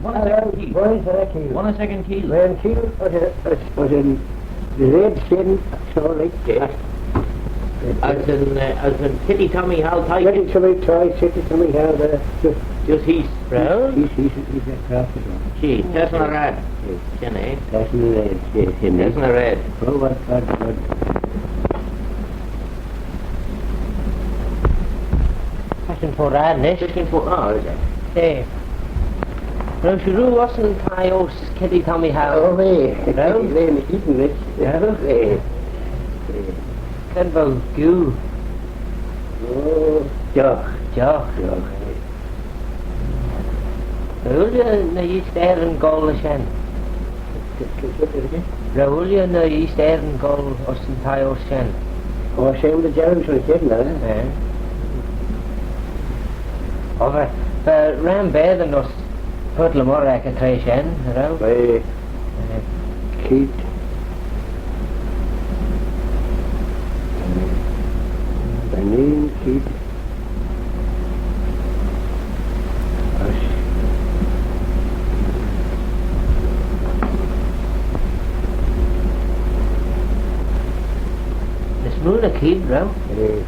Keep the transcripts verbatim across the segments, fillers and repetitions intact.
One second keel. One second keel. One second keel. Well, keel was a, was, was in the red skin, so like that. As in, uh, as in Kitty Tommy Hal Tyke. Kitty Tommy Hal, Kitty Tommy Hal, uh, just, just he's, he's, he's, he's across the road. Gee, that's not right. Yes. That's not right. Yes, yes. That's not right. Oh, what, what, what? Fishing for rod, this. Fishing for, oh, is it? Eh. Row shiu rieau ayns yn thie oast Kitty Tommy Hal? Oh, eh. Row? Eh, my keeping this. Yeah. Eh. Eh. Can bo giu. Oh, jough. Jough. Jough. Vel ooilley ny eeasteyryn goll lesh shen? Vel ooilley ny eeasteyryn goll ayns yn thie oast shen? Oh, shen dy jarroo shen y cheddin, eh? Eh. Oh, va, va ram baatyn ayns Purt le Moirrey ec y traa shen, you know? Eh. Eh. Keed. Yn un keed. As mooar ny keed, row? Eh.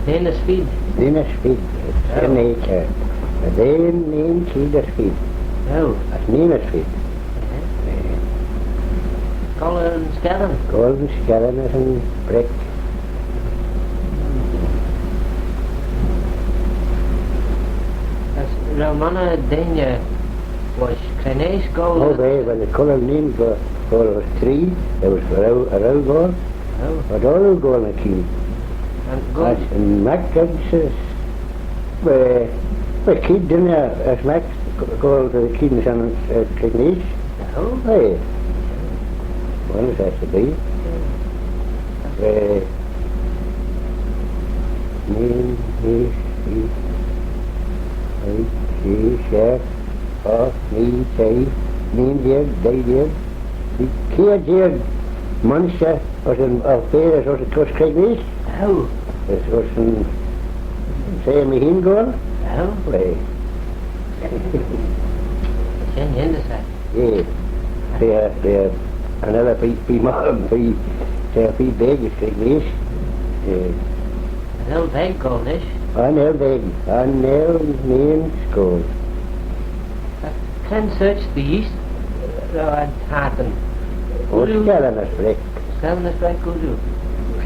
Neen as feed. Neen as feed. Oh. Shen eh, eh, neen, neen keed as feed. Oh. As neen as feed. Eh. Goll er yn skellyn? Goll er yn skellyn as yn brick. As row monney deiney voish cre'n eash goll? Oh, va, va, va cooilley neen goll, goll ayns tree, there was row, row goll. Oh. V'ad ooilley goll ny keed. Yn goll? As yn mac, as, as, va, va keed dooinney as mac goll dy keed ayns shen, eh, cre'n eash. Oh. Va. One as has to be. Va. Neen, eash, eash, eash, eash, oh, nee, tree, neen jeig, dei jeig, kiare jeig, monney as yn, oh, va, as, as, as cre'n eash. Oh. As, as yn, she mee hene goll. Oh. Eh. Shen yindyssagh. Eh. She, she, cha nel eh feer, feer, feer, she feer beg as cre'n eash. Eh. Cha nel beg goll nish. Cha nel beg, cha nel nane scoill. Cre'n sorçh dy eeast row ad tayrtyn? O, skellyn as brick. Skellyn as brick, ooilley?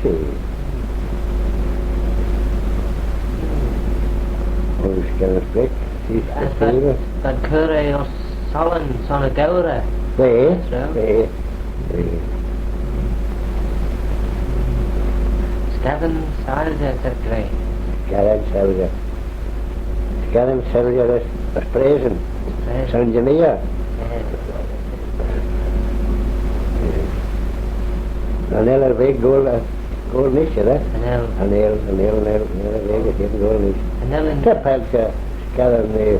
She. O, skellyn as brick. She, as she, v'ad, v'ad cur eh ayns sollyn son y geurey. Va, va, va. Skellyn soilshey, t'ad gra. Skellyn soilshey. Skellyn soilshey as, as praaseil. Praaseil. Son Jamaica. Eh. Cha nel eh beg goll, eh, goll nish, eh? Cha nel. Cha nel, cha nel, cha nel, cha nel eh beg goll nish. Cha nel yn... Ta palçhey skellyn, eh,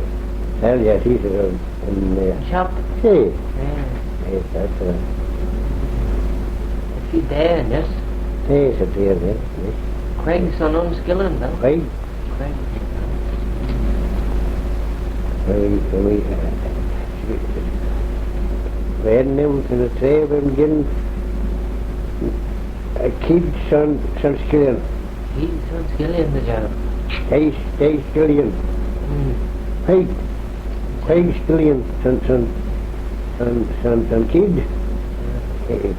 soilshey sheese yn, yn, eh, shop? She. Eh. Eh, that's right. She dare, yes? She, she dare, yes, yes. Queig son un skillin, though. Queig. Well, we, well, we, uh, we had them to the table and given a kid son, son skillin. Kid son skillin, the job. Hey, hey, skillin. Mm. Hey, hey, skillin, son, son, son, son, son kid. Yeah. Eh,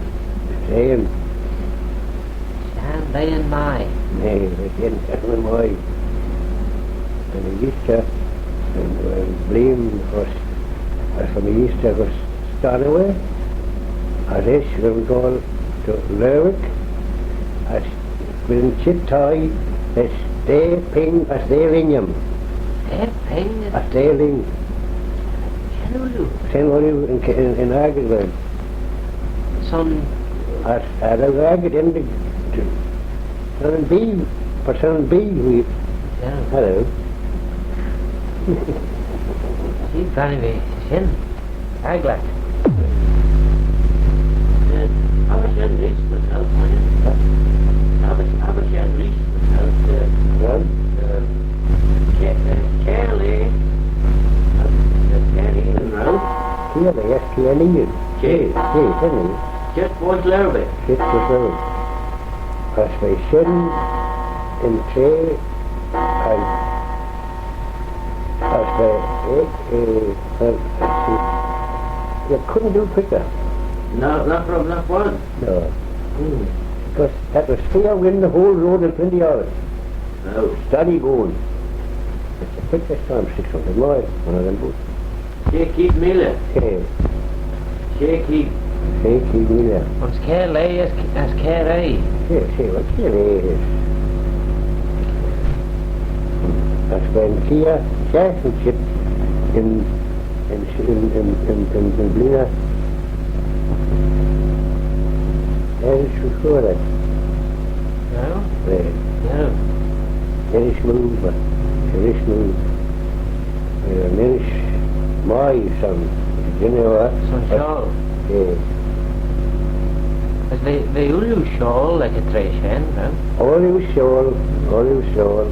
saying, Shenn veih'n mie. Nah, veih'n mie. Yn eeastagh, yn, yn bleeaney ayns, as yn eeastagh ayns Stornoway, as eisht va'n goll to Lerwick, as va'n çheet thie, as daa ping, as daa lhinney. Daa ping? As daa lhinney. Shen ooilley? Shen ooilley yn, yn, yn aggle. Son? As, as, as, as, as, son yn bee, but son yn bee, we... Yeah. Hello. She, funny me, shen. Agglac. Eh, abbyr shen reesht myself, man. Huh? Abbyr, abbyr shen reesht myself, eh, Neil. Jay. Jay, Jay, Jay. Just Point Lerwick. Just Point Lerwick. As v'eh shen yn traa, as, as v'eh, eh, eh, well, you couldn't do quicker. No, not from that one. No. Mm. Because that was fair wind the whole road and plenty of it. Oh. Steady going. It's the quickest time, six hundred miles, one of them boats. Shey keead mile. Shey. Shey keead. Shey keead mile. Ayns kiare laa as, as kiare oaie. Shey, shey, well, kiare laa. As v'eh yn kiare, kiare yn ship, yn yn, yn, yn, yn, yn bleeaney. Eisht ry chooid. No? Eh. No. Eisht moo, eisht moo. Eh, eisht mie son, you know, eh? Son shiaull. Eh. As v'eh, v'eh ooilley shiaull ec y traa shen, no? Ooilley shiaull, ooilley shiaull.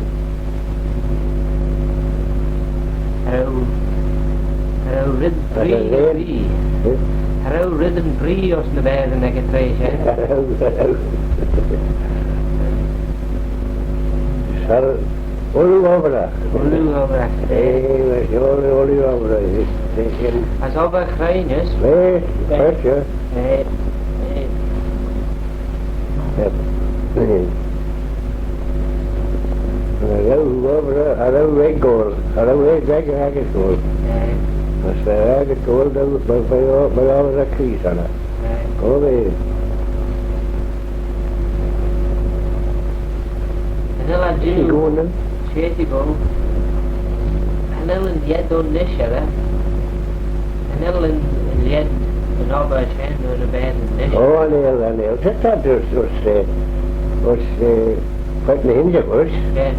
Cha row, cha row red bree. Eh? Cha row red bree ayns ny baatyn ec y traa shen. Cha row, cha row. Ooilley obbragh. Ooilley obbragh. Eh, ooilley, ooilley obbragh. Eh, eh. As obbyr chreinys. Eh, eh. Eh, eh. Yep. Eh. Cha row obbragh, cha row ec goll, cha row ec, ec, ec goll. Eh. As v'eh ec goll, dy, by, by, by obbragh Creest enney. Eh. Goll eh. Cha nel eh jannoo. Shey t'eh goll. Cha nel yn lheid ayn nish, eh? Cha nel yn, yn lheid yn obbyr shen er y baatyn nish. Oh, cha nel, cha nel. Just that, just, just, eh, just, eh, But ny hynjey voish. Yeah.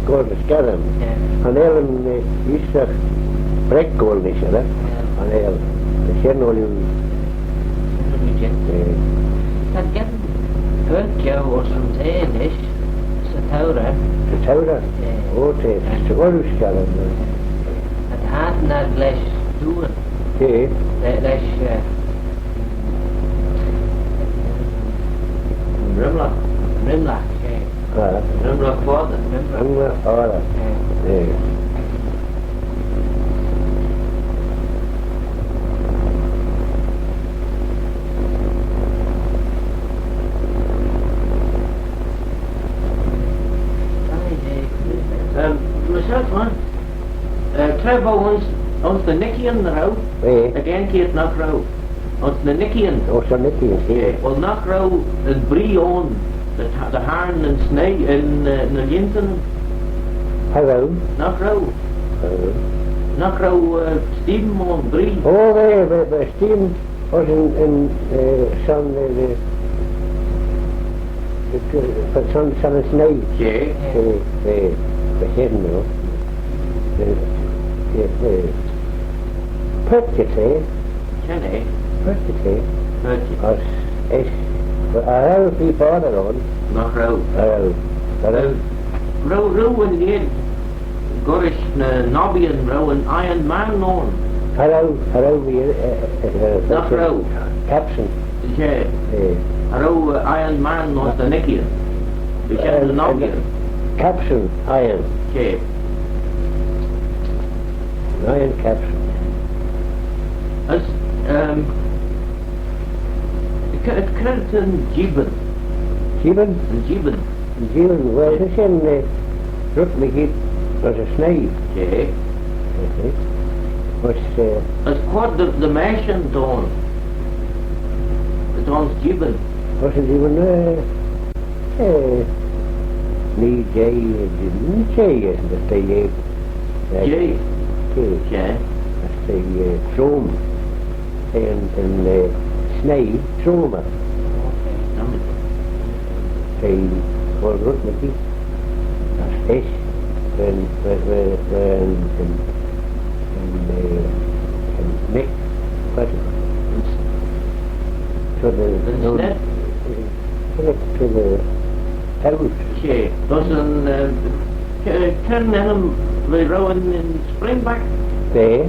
Goll dy skeddan. Yeah. Cha nel yn, eh, eeastagh beg goll nish, eh? Yeah. Cha nel. Shen ooilley. Shen ooilley jeant. Eh. T'ad geddyn paart jeu ayns Rhumsaa nish, 'sy tourey. 'Sy tourey? Yeah. Oh, t'eh. Yeah. Shen ooilley skeddan. T'ad hane ad lesh dooin. T'eh. Le-, lesh, eh, Rimlagh. Rimlagh, eh. Ah. Rimlagh Foddey. Rimlagh. Rimlagh Foddey. Eh. Eh. Um, myself, man. Eh, tra v'ou ayns, ayns ny Nickeeyn, nagh row? Eh. Again, keayrt, nagh row? Ayns ny Nickeeyn. Ayns ny Nickeeyn, eh. Eh, well, nagh row yn bree ayn dy, dy hayrn yn snea, yn, eh, ny lientyn? Cha row. Nagh row. Cha row. Nagh row, eh, steam ayn bree? Oh, eh, eh, eh, steam ayns yn, yn, eh, son, eh, eh, eh, son, son yn snea. She. Eh, eh, eh, eh, eh, eh, eh, eh, eh, eh, Shen eh? Purchase eh? Purchase. As, as, cha row feer boayrd ayn. Nagh row. Cha row. Cha row. Row, row yn lheid gollrish ny nobbeeyn, row yn Iron Man ayn? Cha row, cha row, eh, eh, eh, eh, nagh row. Capstan. She. Eh. Cha row, eh, Iron Man ayns ny Nickeeyn? She, eh, ny nobbeeyn. Capstan, iron. She. Ryan Capstan. As, um, cre, cre ta'n jeebin? Jeebin? Yn jeebin. Yn jeebin, well, ta shen, eh, rhyt mygeayrt ayns y snea. She. Mhm. As, eh, as quoi dy, dy mâ shen t'ayn? T'ayn jeebin. As yn jeebin, eh, Eh, nee jeh, eh, nee jeh, eh, as t'eh, eh, jeh. Jeh. Jeh. As t'eh, eh, trome. Yn, yn, eh, snea, trome. T'eh, well, rhyt mygeayrt. As eisht, yn, yn, yn, yn, yn, eh, yn mick, but, so the, yn no, snep? Connect to the house. She, does yn, eh, c-, cre'n ennym v'eh row yn, yn Springback? V'eh.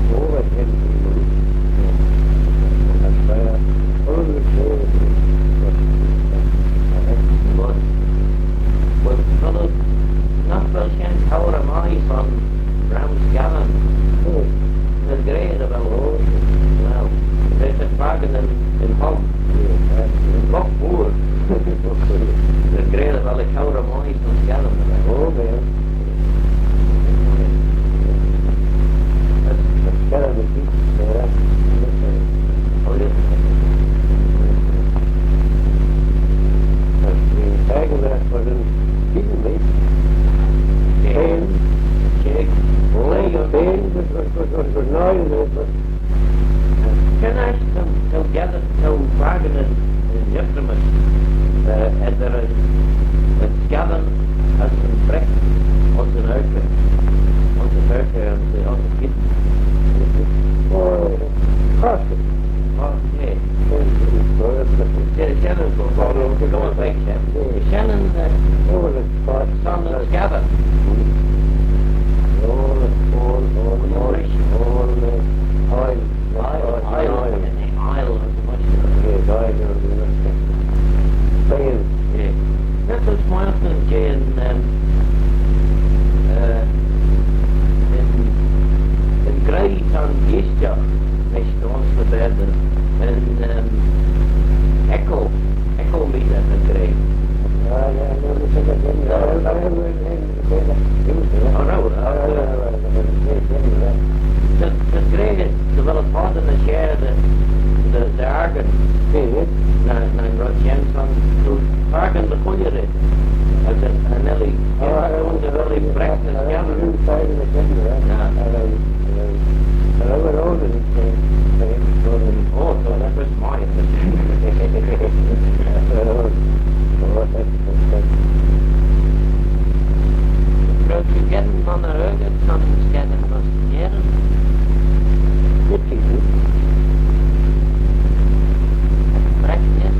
Well, well, well, nagh vel shen cour mie son ram scadan? Yn gra dy vel, well, t'eh fakin yn, yn hog. Yn hog mooar. Yn gra dy vel eh cour mie son scadan. Oh, well. That's, that's kind of the thing, you know, that's, that's, uh, oh, yes. That's the tiger that was in Eden, eh? Yeah. Pain. Jake. Oh, the pain was, was, was, was, was noise, it was. Shen aght, t'ou, t'ou geddyn, t'ou fakin yn, yn differym's, eh, eddyr yn, yn scadan as yn breck ayns yn argid, ayns yn argid, ayns yn, ayns yn kid. Oh, yeah. Oh, yeah. Yeah, shen yn, shen yn, eh, son yn scadan. Aisle, aisle, aisle. Yes, aisle. Aisle. Yeah. That's what's my husband saying, um, uh, yn, yn gra son geaishtagh, lesh ayns ny baatyn, yn, um, echo, echo meter yn gra. Oh, no, uh, ta, ta gra, ta vel eh foddey ny share dy, dy, dy argid. Ny, ny red shen son, t'ou fakin dy chooilley red. As yn, yn ellee, ta vel eh breck ny scadan. Yeah. Oh, so that was mine. Row shiu geddyn monney argid son scadan gys Nerin? Good people. Right, yeah.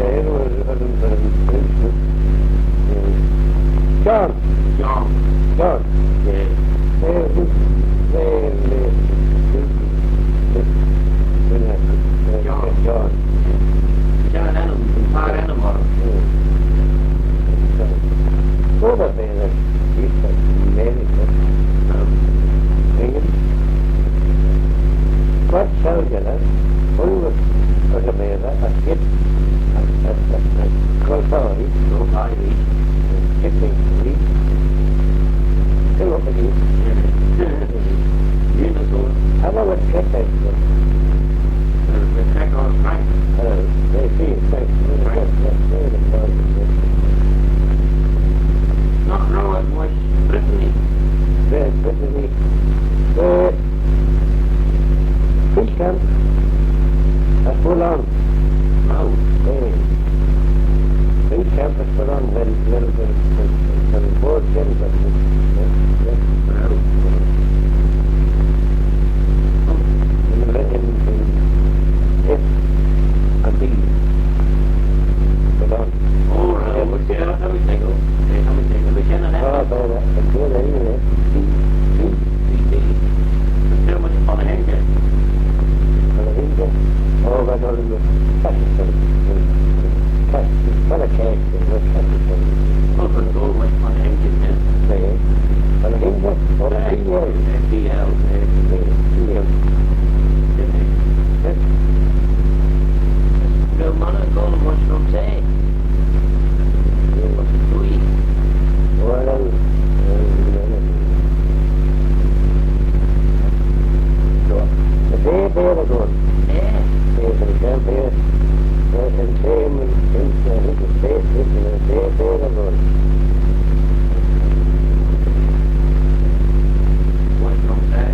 Eh, John. John. John. Yeah. Eh, eh, eh, eh, John. John. John Allen, John Allen. Over there, he's got many, um, What shall you know? Always was a man, a kid, a, a, a, a, go sorry. Go sorry. Get me free. Still up again. You know, so. How about get that? Uh, the crack on Frank. Uh, they see, Frank. Frank. That's, that's very important. Not Rowan, was Brittany. There's Brittany. Uh, Fish camp. That's full on. Wow. Hey. Fish camp is full on. Well, well, well, well, well, board games are good. Yeah, yeah. Wow. In, in, in F and B. Full on. Oh, right. Yeah, but yeah, everything. Ah, but, uh, it's good anyway. Too much on the hinges. On the hinges? Oh, but on the, what a case, what a case. Oh, but it's all like on the hinges, yeah. Yeah. On the hinges, or the P L. Yeah, P L, yeah. Yeah, P L. Yeah. No man, go and watch from say. Well, the day bear ago. Yeah. They can tell bear. They can say him in, in, in his face, in the day bear ago. What's wrong with that?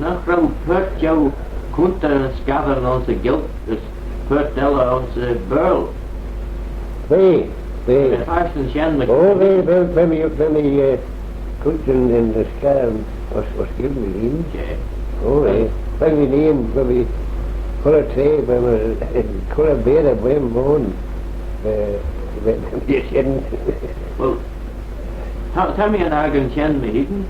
Nagh row paart jeu coontey ny Scattern ayns y Ghaelg as paart elley ayns y Baarle? V'eh, v'eh. V'eh fastyr shen, my... O, v'eh, v'eh, v'eh mee, v'eh mee, eh, coontey yn, yn Scattern ayns, ayns Gaelg mee hene. O, v'eh. V'eh mee hene, v'eh mee coontey, v'eh mee coontey beaghey, v'eh mee, eh, v'eh, v'eh mee shen. Well, Ta, ta mee er n'akin shen my hene.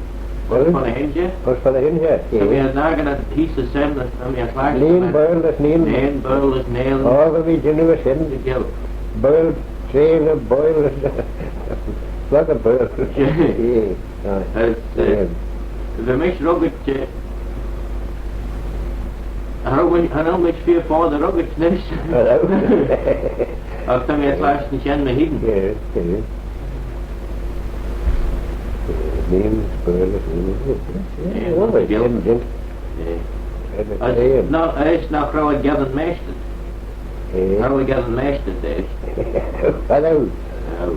Well, ayns Ponahinja. Ayns Ponahinja, ta mee er n'akin ad heese shen, ta mee er clashtyn. Nane Baarle as nane. Nane Baarle as nane. O, va mee jannoo shen. Dy Ghaelg. Baarle, traa ny Baarle. Like a Baarle. Yeah. Yeah. Aye. As, eh, yeah. Va mish ruggit, eh, cha row, cha row mish feer foddey ruggit nish. Cha row. Agh ta mee er clashtyn shen my hene. Yeah, yeah. Name, Baarle, name, yeah, yeah, yeah, yeah, yeah. As, nagh, as nagh row ad geddyn meshtey. Eh? Row ad geddyn meshtey, eh? Cha row. Cha row.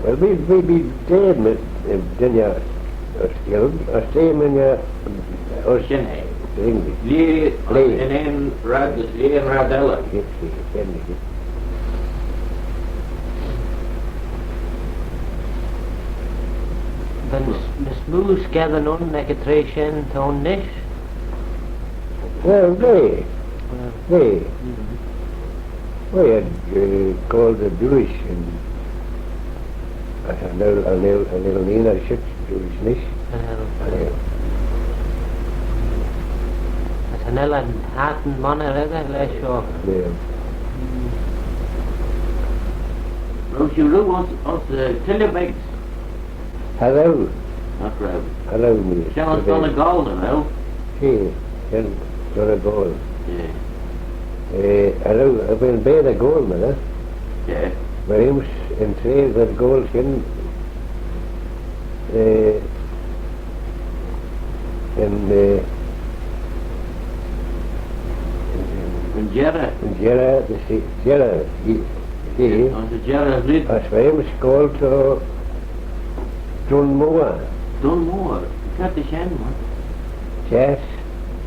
Well, we, we, we did, eh, dooinney, eh, Scattern, eh, Scattern, eh, eh, shen eh. English. Lhee, lhee. Yn un raad, lhee yn raad elley. Yes, yes, yes, yes. Va'n, ny smoo Scattern ayn ec y traa shen t'ayn nish? Well, v'eh. Well. V'eh. Mm. Well, eh, goll dy Doolish yn, as cha nel, cha nel, cha nel nane er shit Doolish nish. Cha nel. Cha nel. As cha nel yn aght monney edyr lesh shoh. Cha nel. Mm. Row shiu rieau ayns, ayns, eh, Tilley Beg? Cha row. Nagh row. Cha row mee. Shen ayns Donegal, nagh row? She, shen Donegal. Yeah. Eh, cha row, cha row, v'eh beaghey goll, my, eh? Yeah. Myr ayms yn traa v'ad goll shen, eh, yn, eh, yn jerrey. Yn jerrey, jerrey, eh, eh. Ayns y jerrey vlein. As v'eh ayms goll ta Dunmore. Dunmore? Cre ta shen, man? Jiass.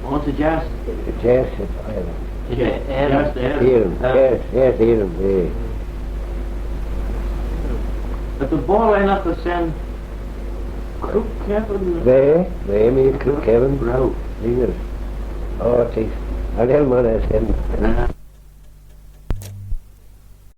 Ayns y jiass? Jiass, eh, Ireland. Jiass, Ireland. Ireland. Jiass, jiass, Ireland, eh. But the ball ennagh ayns shen Crookhaven. V'eh, v'eh mee Crookhaven. Row. Venus. Oh, it is. Cha nel monney ayns shen.